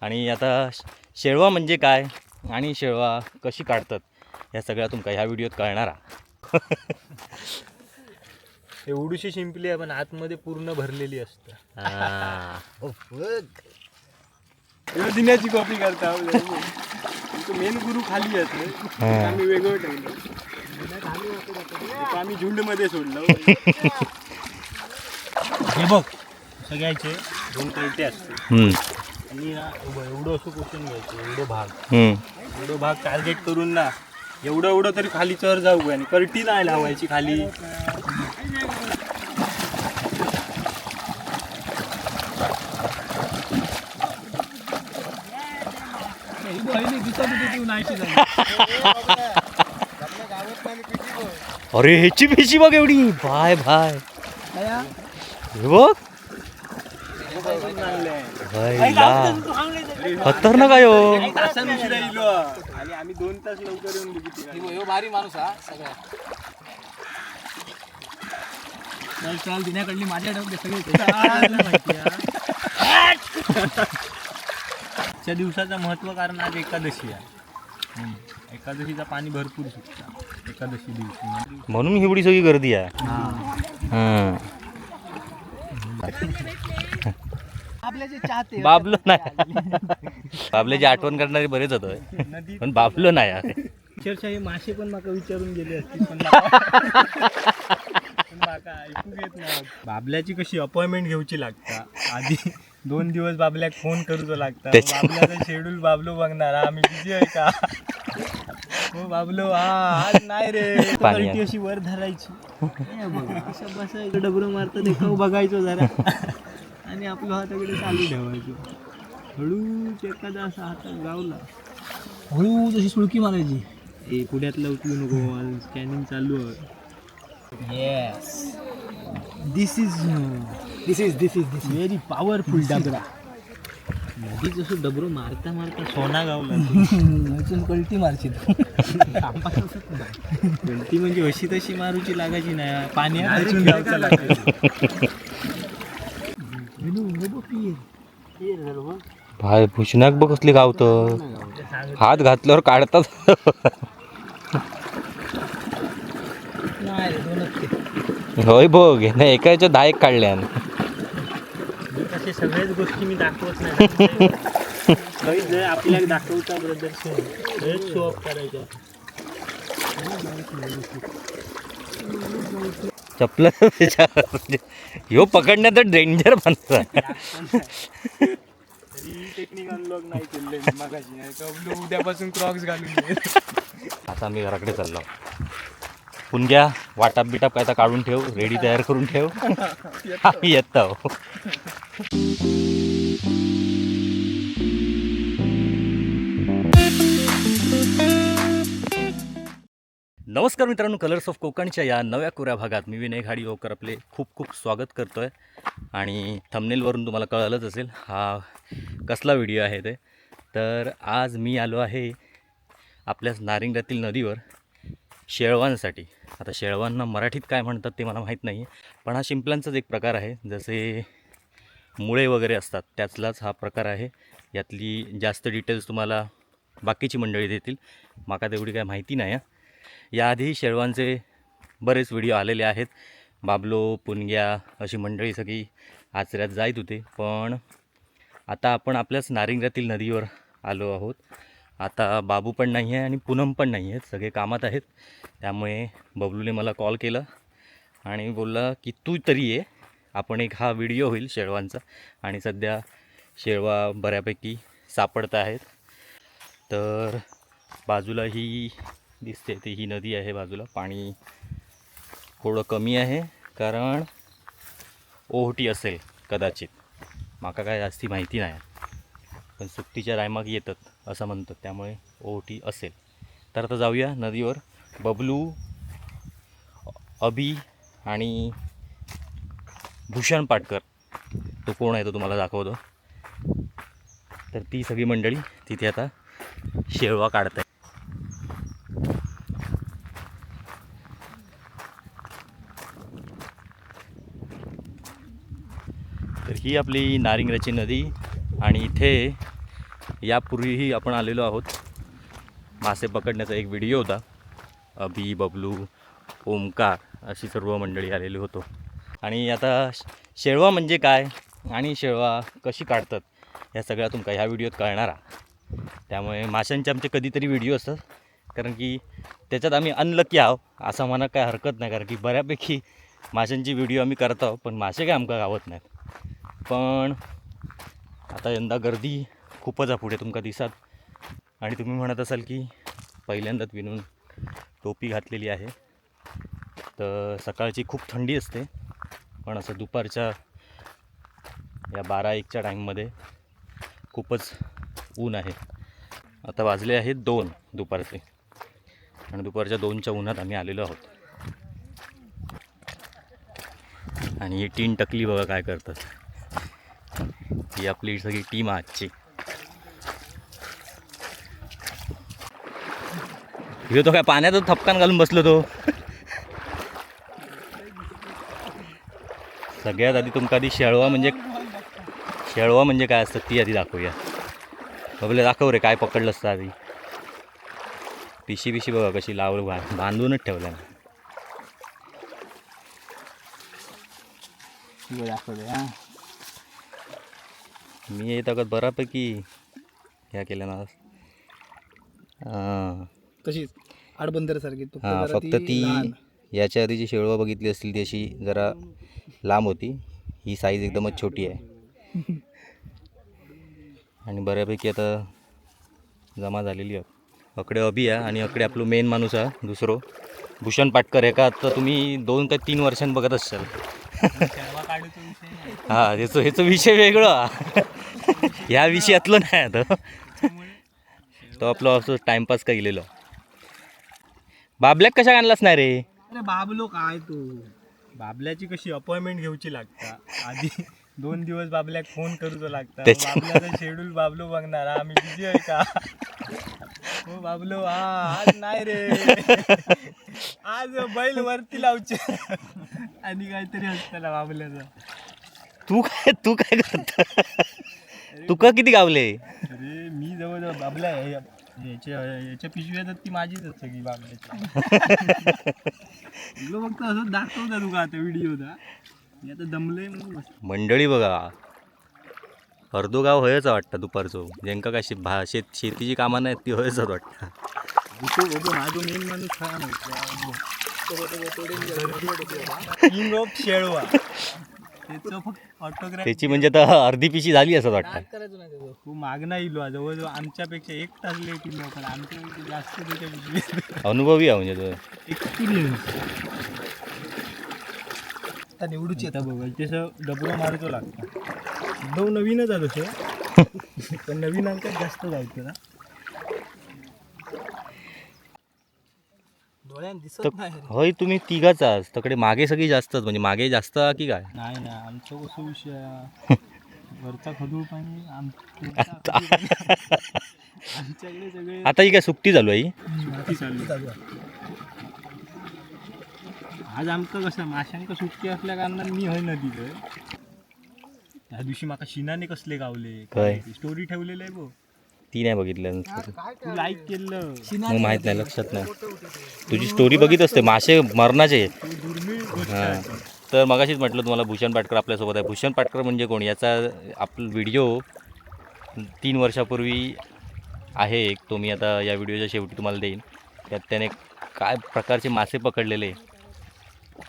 आणि आता शेळवा म्हणजे काय आणि शेळवा कशी काढतात ह्या सगळ्या तुमका ह्या व्हिडिओत कळणार. एवढीशी शिंपली आहे पण आतमध्ये पूर्ण भरलेली असते. दिन्याची कॉपी करता. मेन गुरु खाली असते, आम्ही वेगळं ठेवलं, आम्ही झुंड मध्ये सोडलं. हे बघ, सगळ्याचे दोन कलटे असते आणि ना एवढं असं क्वेश्चन घ्यायचं, एवढं भाग, एवढं भाग टार्गेट करून ना एवढं एवढं तरी खाली चर जाऊ आणि करटी नाही लावायची खाली. अरे ह्याची पेशी बघ एवढी, बाय बाय, हे बघ बाय, खतरनाक आहे हो. तासान उशिरा इलो आणि आम्ही 2 तास लवकर येऊन बघितली. भारी माणूस हा सगळा. चल चल, दिन्याकडली माझ्या डोक्यात सगळे. आजच्या दिवसाचं महत्व कारण आज एकादशी आहे. एकादशीचा पाणी भरपूर सुटतं एकादशी दिवशी, म्हणून एवढी सगळी गर्दी आहे. हां. आपले चाहते बाबलो नाही, बाबल्याची आठवण करणारे बरेच होत, पण बाबलो नाही आहे. अक्षरशः हे मासे पण माका विचारून गेले असतील, पण माका ऐकू येत नाही. बाबल्याची कशी अपॉइंटमेंट घेऊची लागता, आधी 2 दिवस बाबल्याक फोन करूचो लागता. बाबल्याचा शेड्यूल बाबलो बघणार, आम्ही बिझी आहे का. हो बाबलो, हा आज नाही रे. पाणी कल्टी अशी वर धरायची, असं बसायचं, डबरं मारतात एका बघायचो जरा आणि आपलं हाताकडे चालू ठेवायचो. हळूच एखादा असा हातात गावला, हळू जशी सुळकी मारायची. ए पुढ्यातलं उचलू नको, स्कॅनिंग चालू आहे. Yes, this is this is this is this very powerful Dabra. नदी जसं डबरो मारता मारता सोना गावला. इथून कल्टी मारची तू. ती म्हणजे अशी तशी मारूची लागायची नाही, पाण्यात गावचा लागायची. भाय भूषणाक बघ कसली गावतं, हात घातल्यावर काढतात. नाही रे, दोनच ते. होय बघ ना, एका याच्या 10 एक काढल्यान. असे सगळ्याच गोष्टी मी दाखवत नाही. काही जर आपल्याला दाखवता प्रदर्शन सगळंच शो ऑफ करायचं. चपल ह्यो पकडण्यात डेंजर बनतो. टेक्निक अनलॉक नाही केले मगाशी, उद्यापासून क्रॉक्स घालून. आता आम्ही घराकडे चाललो. पुणग्या वाटाप बिटाप काय तर काढून ठेव, रेडी तयार करून ठेव, आम्ही येतो. नमस्कार मित्रांनो, कलर्स ऑफ कोकणच्या या नव्या कोऱ्या भागात मी विनय घाडीगावकर आपले खूप खूप स्वागत करतो आहे. आणि थंबनेलवरून तुम्हाला कळलंच असेल हा कसला व्हिडिओ आहे ते. तर आज मी आलो आहे आपल्याच नारिंगातील नदीवर शेळवांसाठी. आता शेळवांना मराठीत काय म्हणतात ते मला माहीत नाही, पण हा शिंपल्यांचाच एक प्रकार आहे. जसे मुळे वगैरे असतात त्यातलाच हा प्रकार आहे. यातली जास्त डिटेल्स तुम्हाला बाकीची मंडळी देतील, माका तेवढी काय माहिती नाही आहे. याआधी शेळवांचे बरेच व्हिडिओ आलेले आहेत. बाबलो, पुणग्या अशी मंडळी सगळी आचऱ्यात जायत होते, पण आता आपण आपल्याच नारिंगातील नदीवर आलो आहोत. आता बाबू पण नाही आहे आणि पूनम पण नाही आहेत, सगळे कामात आहेत. त्यामुळे बबलूने मला कॉल केला आणि बोलला की तू तरी ये, आपण एक हा व्हिडिओ होईल शेळवांचा. आणि सध्या शेळवा बऱ्यापैकी सापडत आहेत. तर बाजूला ही दिसते ती ही नदी आहे. बाजूला पाणी थोडं कमी आहे कारण ओहोटी असेल कदाचित, माका काय जास्ती माहिती नाही, पण सुट्टीच्या टायमाक येतात असं म्हणतात, त्यामुळे ओहोटी असेल. तर आता जाऊया नदीवर. बबलू, अभि आणि भूषण पाटकर, तो कोण आहे तो तुम्हाला दाखवतो. तर ती सगळी मंडळी तिथे आता शेळवा काढत आहे. तर ही आपली नारिंगराची नदी आणि इथे यापूर्वीही आपण आलेलो आहोत. मासे पकडण्याचा एक व्हिडिओ होता. अभि, बबलू, ओमकार अशी सर्व मंडळी आलेली होतो. आणि आता शेळवा म्हणजे काय आणि शेळवा कशी काढतात ह्या सगळ्या तुमका ह्या व्हिडिओत कळणार आहे. त्यामुळे माशांचे आमचे कधीतरी व्हिडिओ असतात, कारण की त्याच्यात आम्ही अनलकी आहो असं म्हणा काय हरकत नाही, कारण की बऱ्यापैकी माशांची व्हिडिओ आम्ही करतो पण मासे काय आमका गावत नाहीत. पण आता यंदा गर्दी खूपच आहे पुढे तुमका दिसात. आणि तुम्ही म्हणत असाल की पहिल्यांदाच विणून टोपी घातलेली आहे, तर सकाळची खूप थंडी असते, पण असं दुपारच्या या 12-1च्या टाईममध्ये खूपच ऊन आहे. आता वाजले आहेत 2 दुपारचे आणि दुपारच्या 2च्या उन्हात आम्ही आलेलो आहोत. आणि ही टीन टकली बघा काय करतात. ही आपली सगळी टीम आजची. ह्यो तो काय पाण्यातच थपकान घालून बसलो तो. सगळ्यात आधी तुमका आधी शेळवा म्हणजे काय असतं ती आधी दाखवूया. बबले दाखव रे काय पकडलं असतं आधी. पिशी पिशी बघा कशी लावलं, बांधूनच ठेवलं ना. दाखवलं मी येत अगं बऱ्यापैकी ह्या केलं ना. हां तशीच आडबंदर सारखी. हां, फक्त ती याच्या आधी जी शेळवा बघितली असतील ती अशी जरा लांब होती, ही साईज एकदमच छोटी आहे. आणि बऱ्यापैकी आता जमा झालेली आहे. अकडे अभि आहे आणि अकडे आपलो मेन माणूस आहे दुसरो भूषण पाटकर. एका आता तुम्ही 2 का 3 वर्षांनी बघत असाल. शेळवा काढूचा विषय नाही. हां, ह्याचं विषय वेगळं ह्या विषयातलं नाही आता. तो आपला असं टाइमपास का गेलेलो. बाबल्याक कशा आणलाच नाही रे? अरे बाबलो काय तू. बाबल्याची कशी अपॉइंटमेंट घेऊची लागता आधी. 2 दिवस बाबल्याक फोन करूचो लागता. त्याच्या- बाबल्याचा शेड्यूल बाबलो बघणार, हा मी बिझी आहे का. हो बाबलो, हा आज नाही रे, आज बैल वरती लावचे आणि काहीतरी असतं बाबल्याचा. तू काय करत? तुका किती गावले? अरे मी जवळजवळ बाबल्या याच्या याच्या पिशव्यात ती माझीच आहेत सगळी बाबल्याची. तुला फक्त असं दाखवता तुका आता व्हिडिओ मी आता दमलंय म्हणून बस. मंडळी बघा, अर्धो गाव हयच वाटतं दुपारचो. ज्यांका काय शेतीची कामं नाहीत ती हयच वाटतं. माझो मेन माणूस खरा माहिती. किंग ऑफ शेळवा त्याचं फक्त ऑटोग्राफ. त्याची म्हणजे आता अर्धी पिशी झाली असं वाटतं. करायचं नाही त्याचं. तू मागणा इलो जवळजवळ आमच्यापेक्षा 1 तास लेट इलो, पण आमच्यापेक्षा जास्त त्याच्या पिशवीत. अनुभवी आहे म्हणजे तो. एक्सपिरियन्स. आता निवडूची. आता बघ तसं डबरो मारूचो लागतं. एकदम नवीनच आहे तसं, पण नवीन अंकात जास्त जायचं ना. डोळ्यात दिसत तर नाही. हय तुम्ही तिघाच आहात, तकडे मागे सगळी जास्तच, म्हणजे मागे जास्त की काय? नाही ना, आमचं कसं विषय आहे, वरचा खदूळ पाणी आमच्याकडे सगळे. आता ही काय सुट्टी चालू आहे ही? सुट्टी चालू आहे. चालू आहे. आज आमचं कसं माशांका सुट्टी असल्या कारणान मी हय नदीत. त्या दिवशी माका शिनाने कसले गावले. काय? स्टोरी ठेवलेलं आहे बो. ती नाही बघितलं तू लाईक केलं. मग माहित नाही, लक्षात नाही. तुझी स्टोरी बघित असते मासे मरणाचे. तू दुर्मिळ गोष्ट हां. आहे. तर मगाशीच म्हटलं तुम्हाला भूषण पाटकर आपल्यासोबत आहे. भूषण पाटकर म्हणजे कोण याचा आपला व्हिडिओ 3 वर्षापूर्वी आहे एक, तो मी आता या व्हिडिओच्या शेवटी तुम्हाला देईन. त्यात त्याने काय प्रकारचे मासे पकडलेले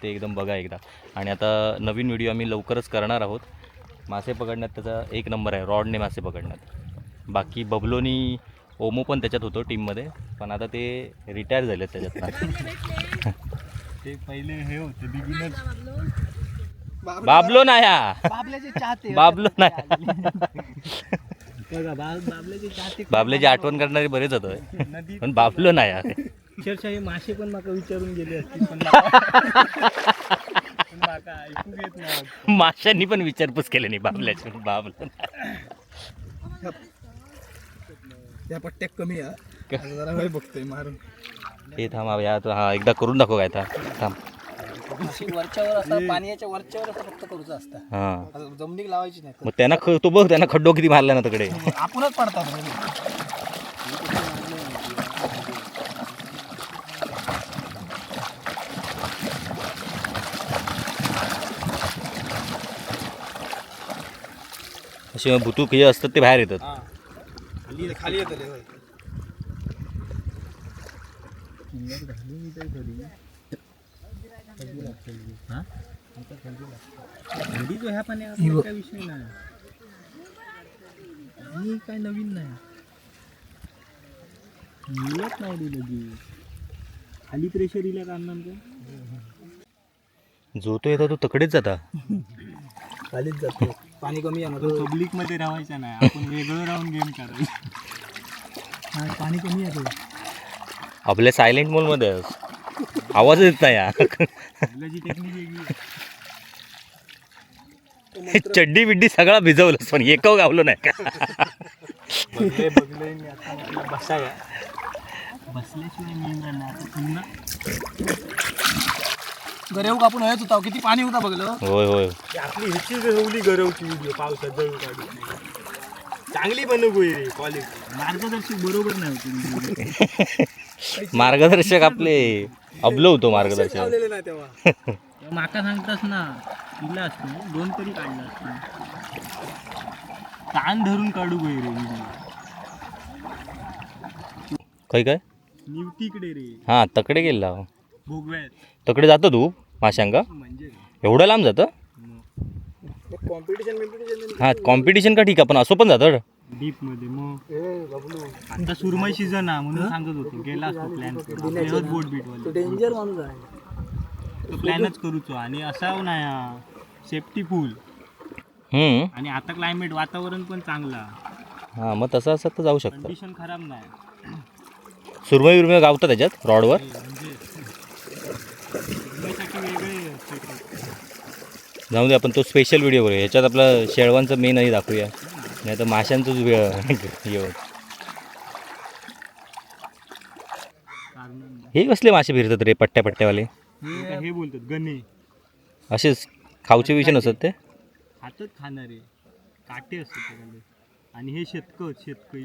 ते एकदम बघा एकदा. आणि आता नवीन व्हिडिओ आम्ही लवकरच करणार आहोत. मासे पकडण्यात त्याचा 1 नंबर आहे, रॉडने मासे पकडण्यात. बाकी बबलोनी ओमो पण त्याच्यात होतो टीममध्ये, पण आता ते रिटायर झाले त्याच्यात. ते पहिले हे होते बिगिनर. बाबलो नाया, बाबल्याचे चाहते. बाबलो नाही. बघा बाबल्याचे चाहते. बाबल्याची आठवण करणारे बरेच होतं, नदी पण बाबलो नाही. अक्षरशः हे मासे पण माका विचारून गेले असतील, पण माका ऐकू येत नाही वाटतं. माशांनी पण विचारपूस केली नाही बाबल्याची. बाबलो त्या पट्ट्यात कमी आहे जरा वेळ बघतोय मारून. हे थांब या तो, हा एकदा करून दाखव काय. थांब. अशी वरच्यावर असं पाण्याच्या वरच्यावर असं फक्त करूचं असतं. हां, असं जमिनीक लावायची नाही. मग त्यांना तो बघ, त्यांना खड्डो किती मारला ना तिकडे. आपणच पडतात. असे भुतूक हे असतात ते बाहेर येतात. खाली खाली येतले होय. थंडी जो ह्या पाण्यात काय विषय नाही. ही काय नवीन नाही, मिळत नाही रे लगी. खाली प्रेशर इला काढणार. जो तो येतो तो तकडेच जाता. खालीच जातो, पाणी कमी आहे ना. पब्लिक मध्ये राहायचं नाही, आपण वेगळं राहून गेम करायचं. पाणी कमी आहे. आपल्या सायलेंट मोलमध्ये आहेस. आवाजच येत नाही हा. आपल्याची टेक्निक वेगळी आहे. चड्डी बिड्डी सगळा भिजवलं पण एकव गावलो नाही का. बघले बघले मी आता म्हटलं बसाया, बसल्याशिवाय मिळणार नाही आता पुन्हा. गरेव कापून हयच होता, किती पाणी होता बघलं. होय होय. आपली ह्याची गरवली गरवची व्हिडिओ पावसात जळू काढू चांगली बनवू रे क्वालिटी. मार्गदर्शक बरोबर नाही होती. मार्गदर्शक आपले अबलो होतो मार्गदर्शक. लावलेले नाही तेव्हा. माका सांगतास ना, दिला असतो दोन तरी काढला असतो. कान धरून काढू गई रे व्हिडिओ. काय काय निवतीकडे रे. हां, तकडे गेला. भोगव्यात. तकडे जातो तू माशांका? म्हणजे एवढं लांब जातं? कॉम्पिटिशन बिम्पिटिशन. हां, कॉम्पिटिशन का ठीक आहे, पण असं पण जातं. डीप मध्ये मग ए बबलू, आता सुरमई सीझन आहे म्हणून सांगत होतो, गेला असतो प्लॅन बोट बीटवाले. डेंजर माणूस आहे. तो प्लॅनच करूचो आणि असा नाही सेफ्टी फुल. हम्म. आणि आता क्लायमेट वातावरण पण चांगला. हां, मग तसं असं तर जाऊ शकतं. कंडिशन खराब नाही. सुरमई विरमई गावतं त्याच्यात रॉडवर. म्हणजे सुरमईसाठी वेगळे setup. जाऊ दे, आपण तो स्पेशल व्हिडिओ करूया. ह्याच्यात आपला शेळवांचं मेनही दाखवूया, नाही तर माशांचंच वेळ हे होत. कारण हे कसले मासे फिरतात रे पट्ट्या पट्ट्यावाले? हे हे बोलतात गणे. असेच खाऊचे विषय नसत ते. हातच खाणारे काटे असतात त्याला. आणि हे शेतक शेतक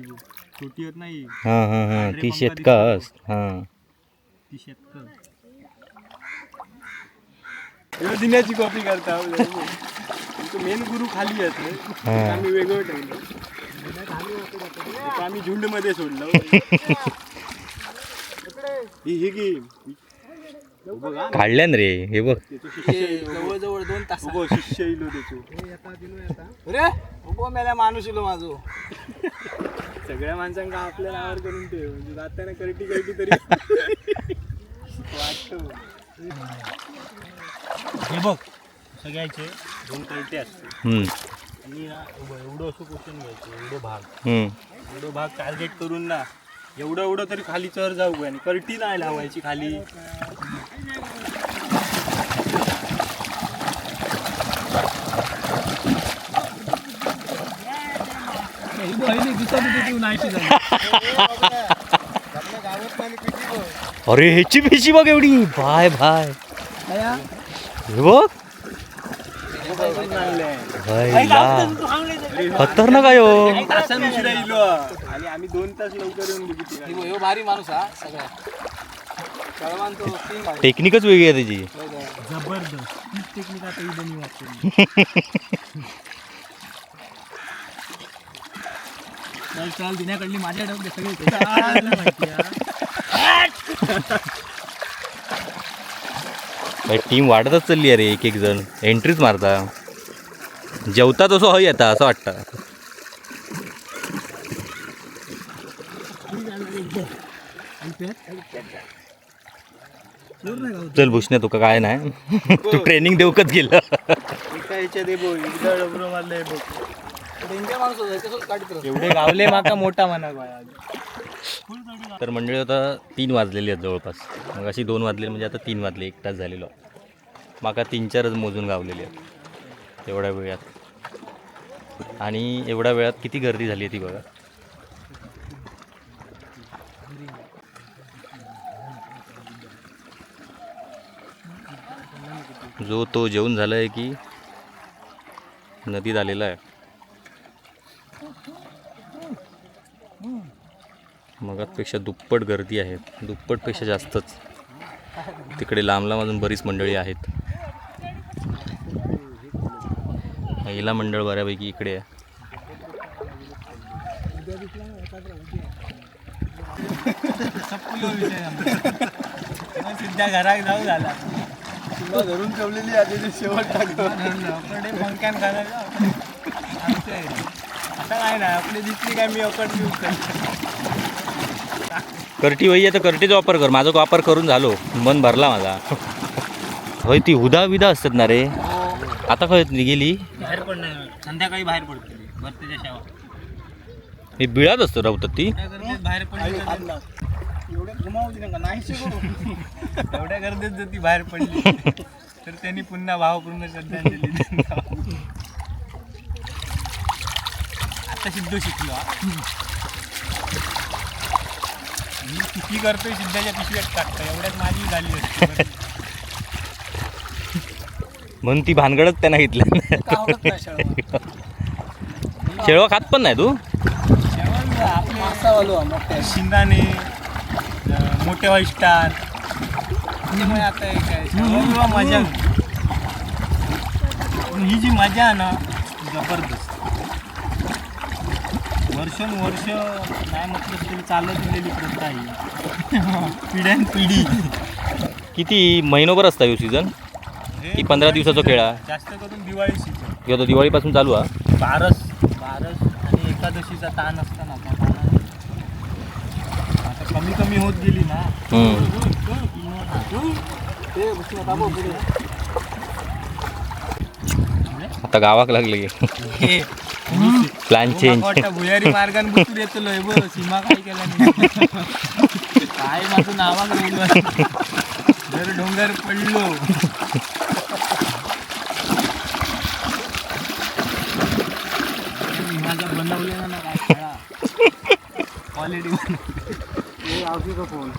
छोटी होत नाही. हां हां हां, ती शेतका अस हां. ती शेतक दिन्याची कॉपी करता. मेन गुरु खाली येते. हां. आम्ही वेगळं ठेवलं, आम्ही झुंड मध्ये सोडलं. ही ही गेम बघा. काढल्यान रे हे बघ. त्याचं शिष्य इलो. जवळ जवळ 2 तास. उभो शिष्य इलो त्याचो. अरे उभो मेल्या माणूस इलो माझो. सगळ्या माणसांका आपल्या नावावर करून ठेव, म्हणजे जाताना करटी करटी तरी वाटतो. हे बघ, सगळ्याचे 2 करटे असते. हम्म, आणि ना उभं एवढं असं क्वेश्चन घ्यायचं, एवढं भाग, हम्म. एवढं भाग टार्गेट करून ना एवढं एवढं तरी खाली चर जाऊ आणि करटी नाही लावायची खाली. अरे ह्याची पेशी बघ एवढी, बाय बाय. हे बघ बाय ला. खतरनाक आहे हो. तासान उशिरा इलो आणि आम्ही 2 तास लवकर येऊन बघितली. ह्यो भारी माणूस हा सगळ्यात. कळवान तो तीन भारी. टेक्निकच वेगळी आहे त्याची. जबरदस्त तीच टेक्निक आता इथं मी वापरली. चल चल दिन्याकडली माझ्या डोक्यात सगळे. टीम वाढतच चालली अरे, एक एक जण एंट्रीच मारता. जेवता तसं हय येता असं वाटतं. चल भूषण्या, तुका काय नाही, तू ट्रेनिंग देऊकच गेलं. एका ह्याच्यात हे बघ, एकदा डबरं मारलं हे बघ. डेंजर माणूस होता, तसंच काढीत राहतो. एवढे गावले माका मोठा म्हणा बाया. तर मंडळी आता 3 वाजलेली आहेत जवळपास. मग अशी 2 वाजले म्हणजे आता 3 वाजले, 1 तास झालेलो. माका 3-4च मोजून गावलेली आहेत एवढ्या वेळात. आणि एवढ्या वेळात किती गर्दी झाली आहे ती बघा. जो तो जेवण झाला आहे की नदीत आलेला आहे. मगातपेक्षा दुप्पट गर्दी आहे, दुप्पटपेक्षा जास्तच. तिकडे लांब लांब अजून बरीच मंडळी आहेत. महिला मंडळ बऱ्यापैकी इकडे आहे. सध्या घरात जाऊ झाला धरून ठेवलेली आहे शेवट टाकतो. पंख्यान खायला आता काय नाही, आपली दिसली काय मी अकड करटी वही आहे तर करटीचा वापर कर. माझा वापर करून झालो, मन भरला माझा. होय ती हुदा विदा असतात ना रे. आता खंय गेली? बाहेर पडणार संध्याकाळी, बाहेर पडते भरतीच्या शेवा. मी बिळात असतो राहतात ती. गर्दीत बाहेर पडली एवढे घुमावू नका नाही शिकू. एवढ्या गर्दीत जर ती बाहेर पडली तर त्यांनी पुन्हा भावपूर्ण श्रद्धांजली. आता सिद्धू शिकलो हा. मी किती करतोय सिद्धाच्या पिशव्यात टाकतो, एवढ्यात माझी झाली असती. म्हणून ती भानगडच त्यांना घेतलं. आवडत नाही शेळवा. शेळवा खात पण नाही तू? जेवण आपले मासावालो मोठ्या शिंगाणे, मोठे वैष्टार, त्यामुळे आता एक आहे, शेवगा मजा. पण ही जी मजा आहे ना जबरदस्त, वर्षानुवर्ष नाही म्हटलं तरी चालत गेलेली प्रथा आहे, पिढ्यान पिढी. किती महिनोभर असता ह्यो सीझन? की 15 दिवसाचो खेळ हा? जास्त करून दिवाळी सीझन. किंवा तो दिवाळीपासून चालू हा? बारस बारस आणि एकादशीचा ताण असताना त्या ताणाने आता कमी कमी होत गेली ना. आता गावाक लागले प्लॅन चेंज. वाटतं भुयारी मार्गाने बुतूर येतलो बघ, सीमा काय केला नाही काय माझं नावाक राहिलं जर डोंगर पडलो. माझा बनवलेला ना काय क्वालिटी. फोन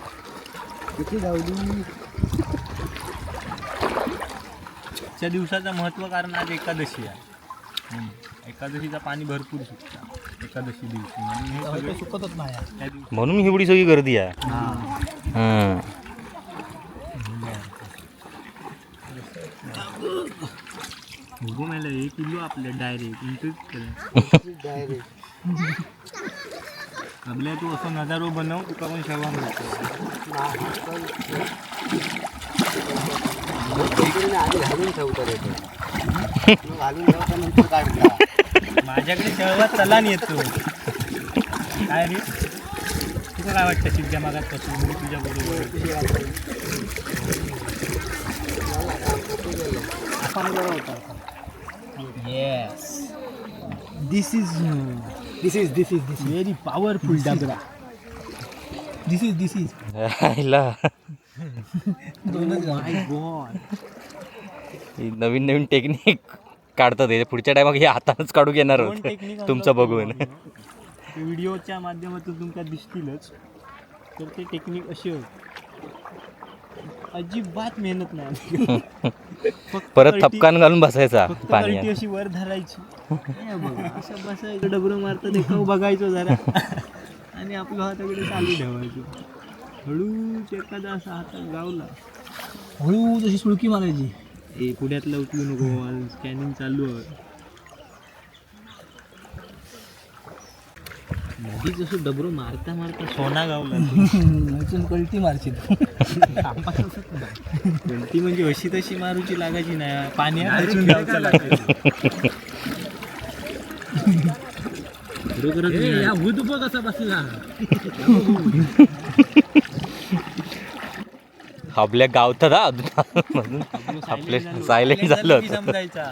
किती धावली? च्या दिवसाचं महत्त्व कारण आज एकादशी आहे. एकादशीचं पाणी भरपूर सुकतं एकादशी दिवशी, म्हणून हे सगळे सुकतच नाही. त्या दिवशी म्हणून एवढी सगळी गर्दी आहे. हम्म. बघू मला एक किलो आपलं डायरेक्ट इंटरेस्ट. डायरेक्ट आपल्या तू असं नजारो बनव, तुका पण शेवा मिळतो. आधी घालून ठेवतात येतो, घालून ठेवता नंतर काढला. माझ्याकडे शेळवा चलान येतो काय रे? तुका काय वाटतं सिद्ध्या मागात कसं मी तुझ्या बरोबर? Yes, this is this is this is this very powerful Dabra. This is this is आईला. दोनच. माय गॉड. ही नवीन नवीन टेक्निक काढतात हे. पुढच्या टायमाक हे हातानच काढू घेणार दोन होते टेक्निक तुमचं बघून. व्हिडिओच्या माध्यमातून तुमका दिसतीलच. तर ते टेक्निक अशी होती, अजिबात मेहनत नाही, फक्त परत थपकान घालून बसायचा फक्त पाण्यात. कल्टी अशी वर धरायची. हे बघ, असं बसायचं, डबरं मारतात एका बघायचो जरा आणि आपलं हाताकडे चालू ठेवायचो. हळूच एखादा असा हातात गावला हळू जशी सुळकी मारायची. ए पुढ्यातलं उचलू नको, स्कॅनिंग चालू आहे. नदी जसं डबरं मारता मारता सोना गावला. इथून कल्टी मारची. गलती म्हणजे अशी तशी मारूची लागायची नाही, पाण्यात खचून जायचं लागायचं. खरोखरच भूत कसा बसला? आपल्या गावतात हा अजून आपले सायलेंट झालं होतं. समजायचा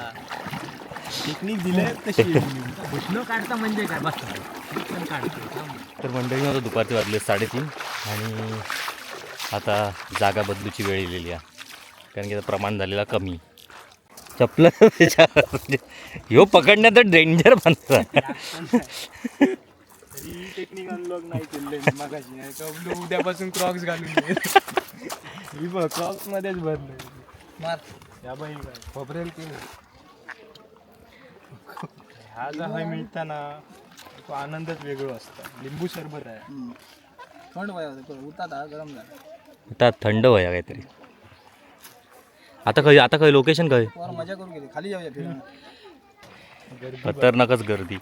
टेक्निक दिलं तशी बसलो काढता म्हणजे काय बस पण काढतो. तर मंडळी आता दुपारचे वाजले 3:30 आणि आता जागा बदलूची वेळ येलेली आहे, कारण की आता प्रमाण झालेला कमी. चपलं त्याच्या ह्यो पकडण्यात तर डेंजर बनता. ही टेक्निक अनलॉक नाही केले मगाशी, नाही तर उद्यापासून क्रॉक्स घालून येईल. ही बघ क्रॉक्स मध्येच भरलं. मार. या बाई काय. खोबरेल तेल. ह्या जा हय मिळताना तो आनंदच वेगळो असता. लिंबू सरबत आहे. थंड वया उरतात हा, गरम झालं. आता थंड व्हाया काहीतरी. आता खंय, आता खंय लोकेशन खंय? वर मजा करू गेली, खाली जाऊया फिरून. गर्दी. खतरनाकच गर्दी.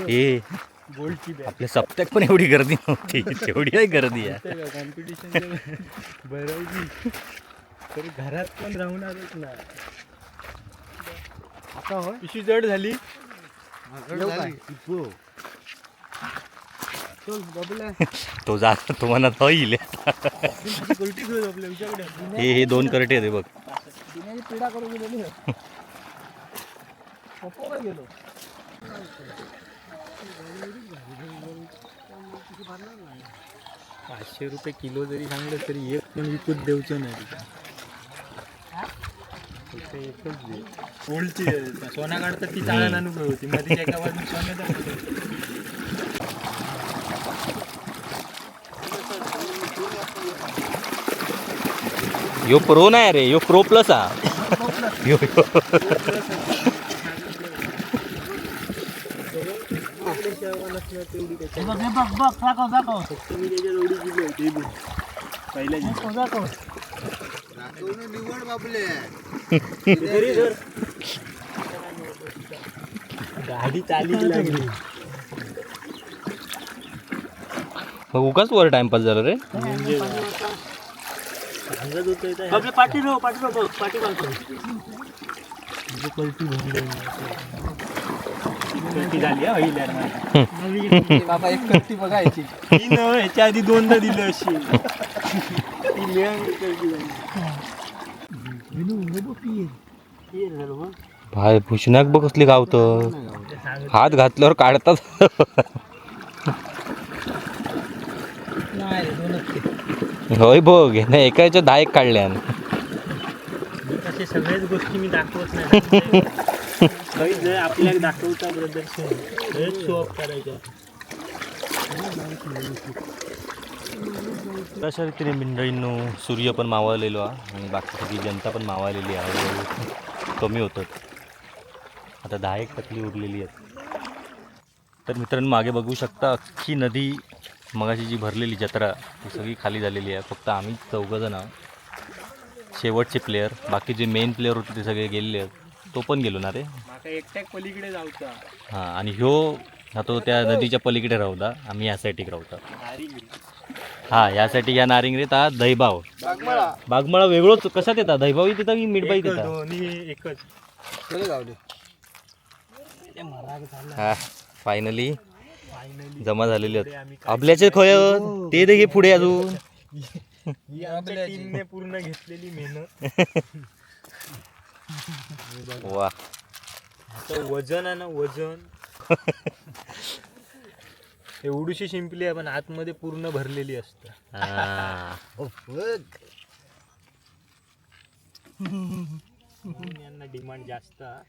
ए. गोल्डची बॅग. आपल्या सप्त्यात पण एवढी गर्दी नव्हती, तेवढी आहे गर्दी आहे. कॉम्पिटिशन भरवली तरी घरात पण राहणारच नाही. आता होय. पिशवी जड झाली. चल बबल्या. तो जा, तो म्हणत होईल. गोल्टी घेऊ आपल्या तुझ्याकडे. हे हे दोन करटे आहेत हे बघ. दुनियाची पीडा करू गेलेली. पप्पा काय गेलो. 500 रुपये किलो जरी सांगलं तरी एक पण विकत देऊचं नाही तिथं. फक्त एकच दे. गोल्डची सोना काढतात ती चाळण अनुभव होती मध्ये एका बाजून सोन्याचा पडतो. यो प्रो नाही रे, यो प्रो प्लस हा यो यो. बघ बघ बघ, दाखव दाखव. फक्त मी त्याच्या एवढी दिली होती बघ. पहिल्या दिवशी. दाखव. गाडी चालीच लागली. मग उगाच वर टाइमपास झाला रे. म्हणजे सांगत होतो इथं. पाठी राहू, पाठी राहू, पाठी घालतो. म्हणजे पलटी भरली. पलटी झाली हा होईल यार माझी. बाबा एक कट्टी बघायची. ती न ह्याच्या आधी दोनदा दिलं अशी ती मिळाली कल्टी झाली. भाई भूषणाक बघ कसली गावत, हात घातल्यावर काढतात. नाही रे, दोनच ते. होय बघ, नाही एका याच्या 10 एक काढल्यान. मी तसे सगळ्याच गोष्टी मी दाखवत नाही. काही जर आपल्याला दाखवता प्रदर्शन हेच शो ऑफ करायचं. अशा रीतीने मंडळींनो सूर्य पण मावळलेलो आहे आणि बाकी सगळी जनता पण मावळलेली आहे. हळूहळू कमी होतात. आता 10 एक टकली उरलेली आहेत. तर मित्रांनो मागे बघू शकता अख्खी नदी मगाशी जी भरलेली जत्रा ती सगळी खाली झालेली आहे. फक्त आम्ही चौघंजण आहोत शेवटचे प्लेयर. बाकी जे मेन प्लेअर होते ते सगळे गेलेले आहेत. तो पण गेलो ना रे. माका एकट्याक पलीकडे जाऊचा. हां, आणि ह्यो हा तो त्या नदीच्या पलीकडे राहता, आम्ही या साईडीक राहता. हा, यासाठी या नारिंगरीत हा दहीबाव बागमाळा वेगळोच कशात येतात? दहीबाव तिथं की मिठबाई एकच, तिथं? दोन्ही एकच. हा, फायनली फायनली जमा झालेले आहेत. आम्ही आपल्याचे खय ते देखील पुढे अजून. ही आमच्या टीमने पूर्ण घेतलेली मेहनत. वा. आता वजन आहे ना वजन एवढीशी शिंपली आहे पण आतमध्ये पूर्ण भरलेली असते. हा. म्हणून यांना डिमांड जास्त आहे.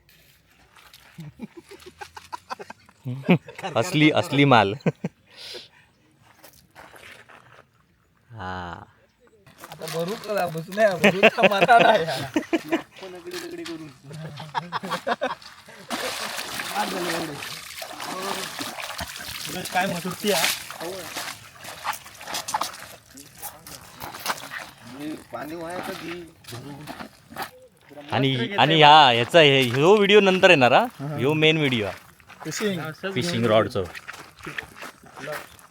असली असली माल हा. आता भरू का बसू नाही भरू का मरा नाही हा. पण इकडे तिकडे करून. बाद झाले एवढे. सुरेश, काय मत होती हा? आणि आणि ह्या ह्याचा हे ह्यो व्हिडिओ नंतर येणार हा, ह्यो मेन व्हिडिओ. फिशिंग. असंच फिशिंग रॉडचं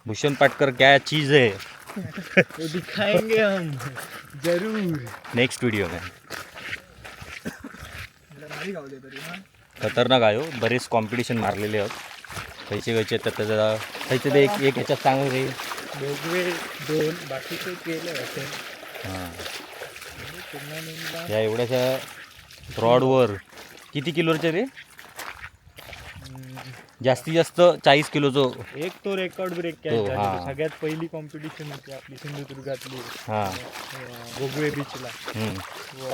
भूषण पाटकर क्या चीज है. वो दिखाएंगे हम जरूर. नेक्स्ट व्हिडिओ में. भारी गावले तरी हा. खतरनाक आहे हो. बरेच कॉम्पिटिशन मारलेले आहेत. खयचे खयचे तर त्याचा खयचे ते एक एक ह्याच्यात सांग रे. भोगवे दोन बाकीचे केले होते. हां, या एवढ्याशा रॉडवर किती किलोचे रे? जास्तीत जास्त 40 किलोचं. एक तो रेकॉर्ड ब्रेक तो, केला. हा. सगळ्यात पहिली कॉम्पिटिशन होती आपली सिंधुदुर्गातली. हां. भोगवे बीचला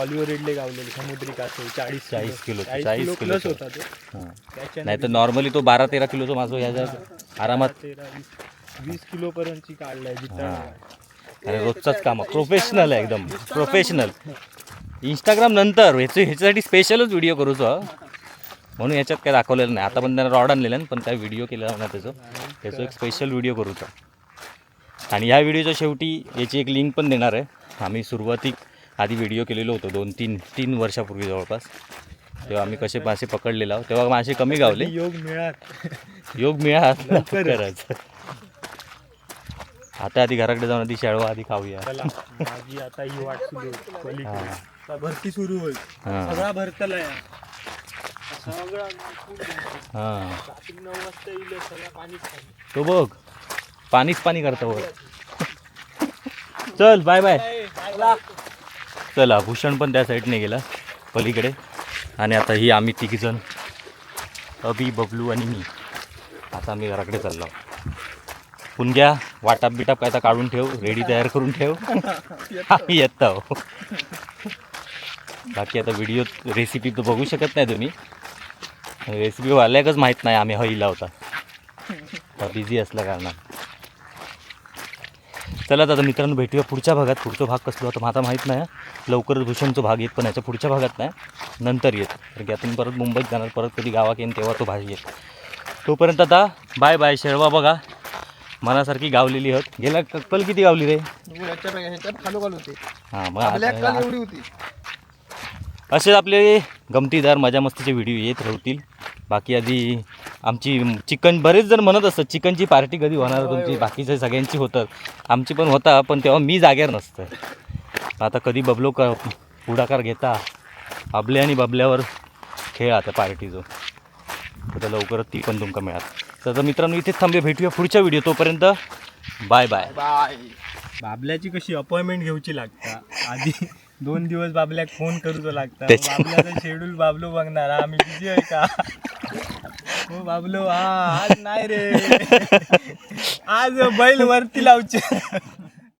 ऑलिव्हर रेडले गावलेली समुद्री कासव 40. 40 किलो, 40 40 किलो प्लस किलोचं. होता तो. हां. त्याच्या नाही तर नॉर्मली तो 12-13 किलोचा मासो ह्याच्या आरामात. 13, 20. 20 किलो पर्यंतची काढलाय जिता. आणि रोजचाच काम, प्रोफेशनल आहे एकदम प्रोफेशनल. इंस्टाग्राम नंतर ह्याचं ह्याच्यासाठी स्पेशलच व्हिडिओ करूचो हा. म्हणून ह्याच्यात काय दाखवलेलं नाही. आता पण त्यांना रॉड आणलेलं आहे, पण काय व्हिडिओ केलेला नाही त्याचं. त्याचं एक स्पेशल व्हिडिओ करूचा. आणि ह्या व्हिडिओच्या शेवटी याची एक लिंक पण देणार आहे. आम्ही सुरुवातीक आधी व्हिडिओ केलेलो होतो दोन तीन तीन वर्षापूर्वी जवळपास. तेव्हा आम्ही कसे मासे पकडलेला, तेव्हा मासे कमी गावले. योग मिळात. योग मिळाला लवकरच. आता आधी घराकडे जाऊन आधी शेळवा आधी खाऊया. चला, माझी आता ही वाट सुरू होईल पलीकडे. आता भरती सुरू होईल. सगळा भरतला आहे सगळा. रात्री 9 वाजता येईल, सगळं पाणीच पाणी. तो बघ, पाणीच पाणी करतो बघ. चल, बाय बाय. चला, भूषण पण त्या साईडने गेला पलीकडे. आणि आता ही आम्ही तिघीजण, अभि, बबलू आणि मी, आता आम्ही घराकडे चाललो. पुणग्या, वाटाप बिटाप काय तर काढून ठेव, रेडी तयार करून ठेव, आम्ही येत आहो. बाकी आता व्हिडिओ रेसिपी तर बघू शकत नाही तुम्ही. रेसिपी वाल्याकच माहीत नाही आम्ही हईला होता, बिझी असल्या कारणात. चला तर आता मित्रांनो, भेटूया पुढच्या भागात. पुढचा भाग कसलो आता आता माहीत नाही. लवकरच भूषणचा भाग येत, पण याच्या पुढच्या भागात नाही, नंतर येत. कारण की आता मी परत मुंबईत जाणार, परत कधी गावात येईन तेव्हा तो भाग येत. तोपर्यंत आता बाय बाय. शेळवा बघा, मनासारखी गावलेली होत गेला. कल किती गावली रे? खालो होते. हां, मग आपल्या आता- एवढी होती. असेच आपले गमतीदार मजा मस्तीचे व्हिडिओ येत राहतील. बाकी आधी आमची चिकन, बरेच जण म्हणत असतात चिकनची पार्टी कधी होणार तुमची? बाकीचे सगळ्यांची होतात, आमची पण होता, पण तेव्हा मी जाग्यावर नसतं. आता कधी बबलो का पुढाकार घेता, आबले आणि बबल्यावर खेळ आता पार्टीचं. तर लवकरच ती पण तुमका मिळाल. तर आता मित्रांनो, इथेच थांबे, भेटूया पुढच्या व्हिडिओ. तोपर्यंत बाय बाय. बाय. बाबल्याची कशी अपॉइंटमेंट घेऊची लागता आधी, 2 दिवस बाबल्याक फोन करूचो लागता. बाबल्याचा शेड्यूल बाबलो बघणार, हा मी बिझी आहे का. हो बाबलो, हा आज नाही रे, आज बैल वरती लावचे.